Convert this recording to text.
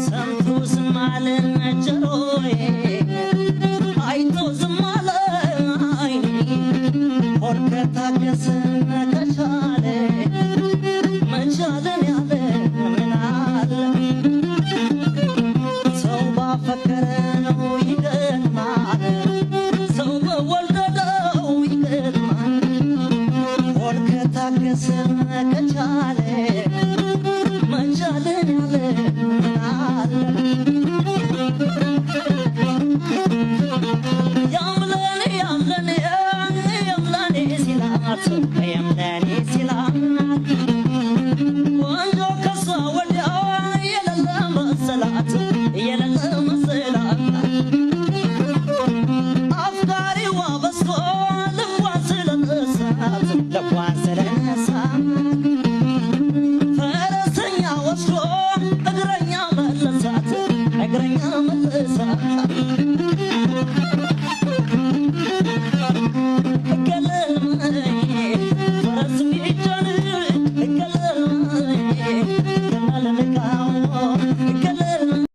ሰምቶ ዝም አለ ጆሮዬ፣ አይቶ ዝም አለ ዓይኔ። ሆድ ከታገሰ ከቻለ መቻልን ያለ ምን አለ? ሰው ባፈቀረው ይገጥማል፣ ሰው በወለደው ይገጥማል። ሆድ ከታገሰ ከቻለ መቻልን ያለ ምን አለ? ያምለኔ ያምለኔ ያምለኔ ሲላት፣ ያምለኔ ሲላት፣ ቆንጆ ከሷ ወዲያ የሌለ መሰላት፣ የሌለ መሰላት። አፍቃሪዋ በዝቶ ልቧን ስለነሳት፣ ልቧን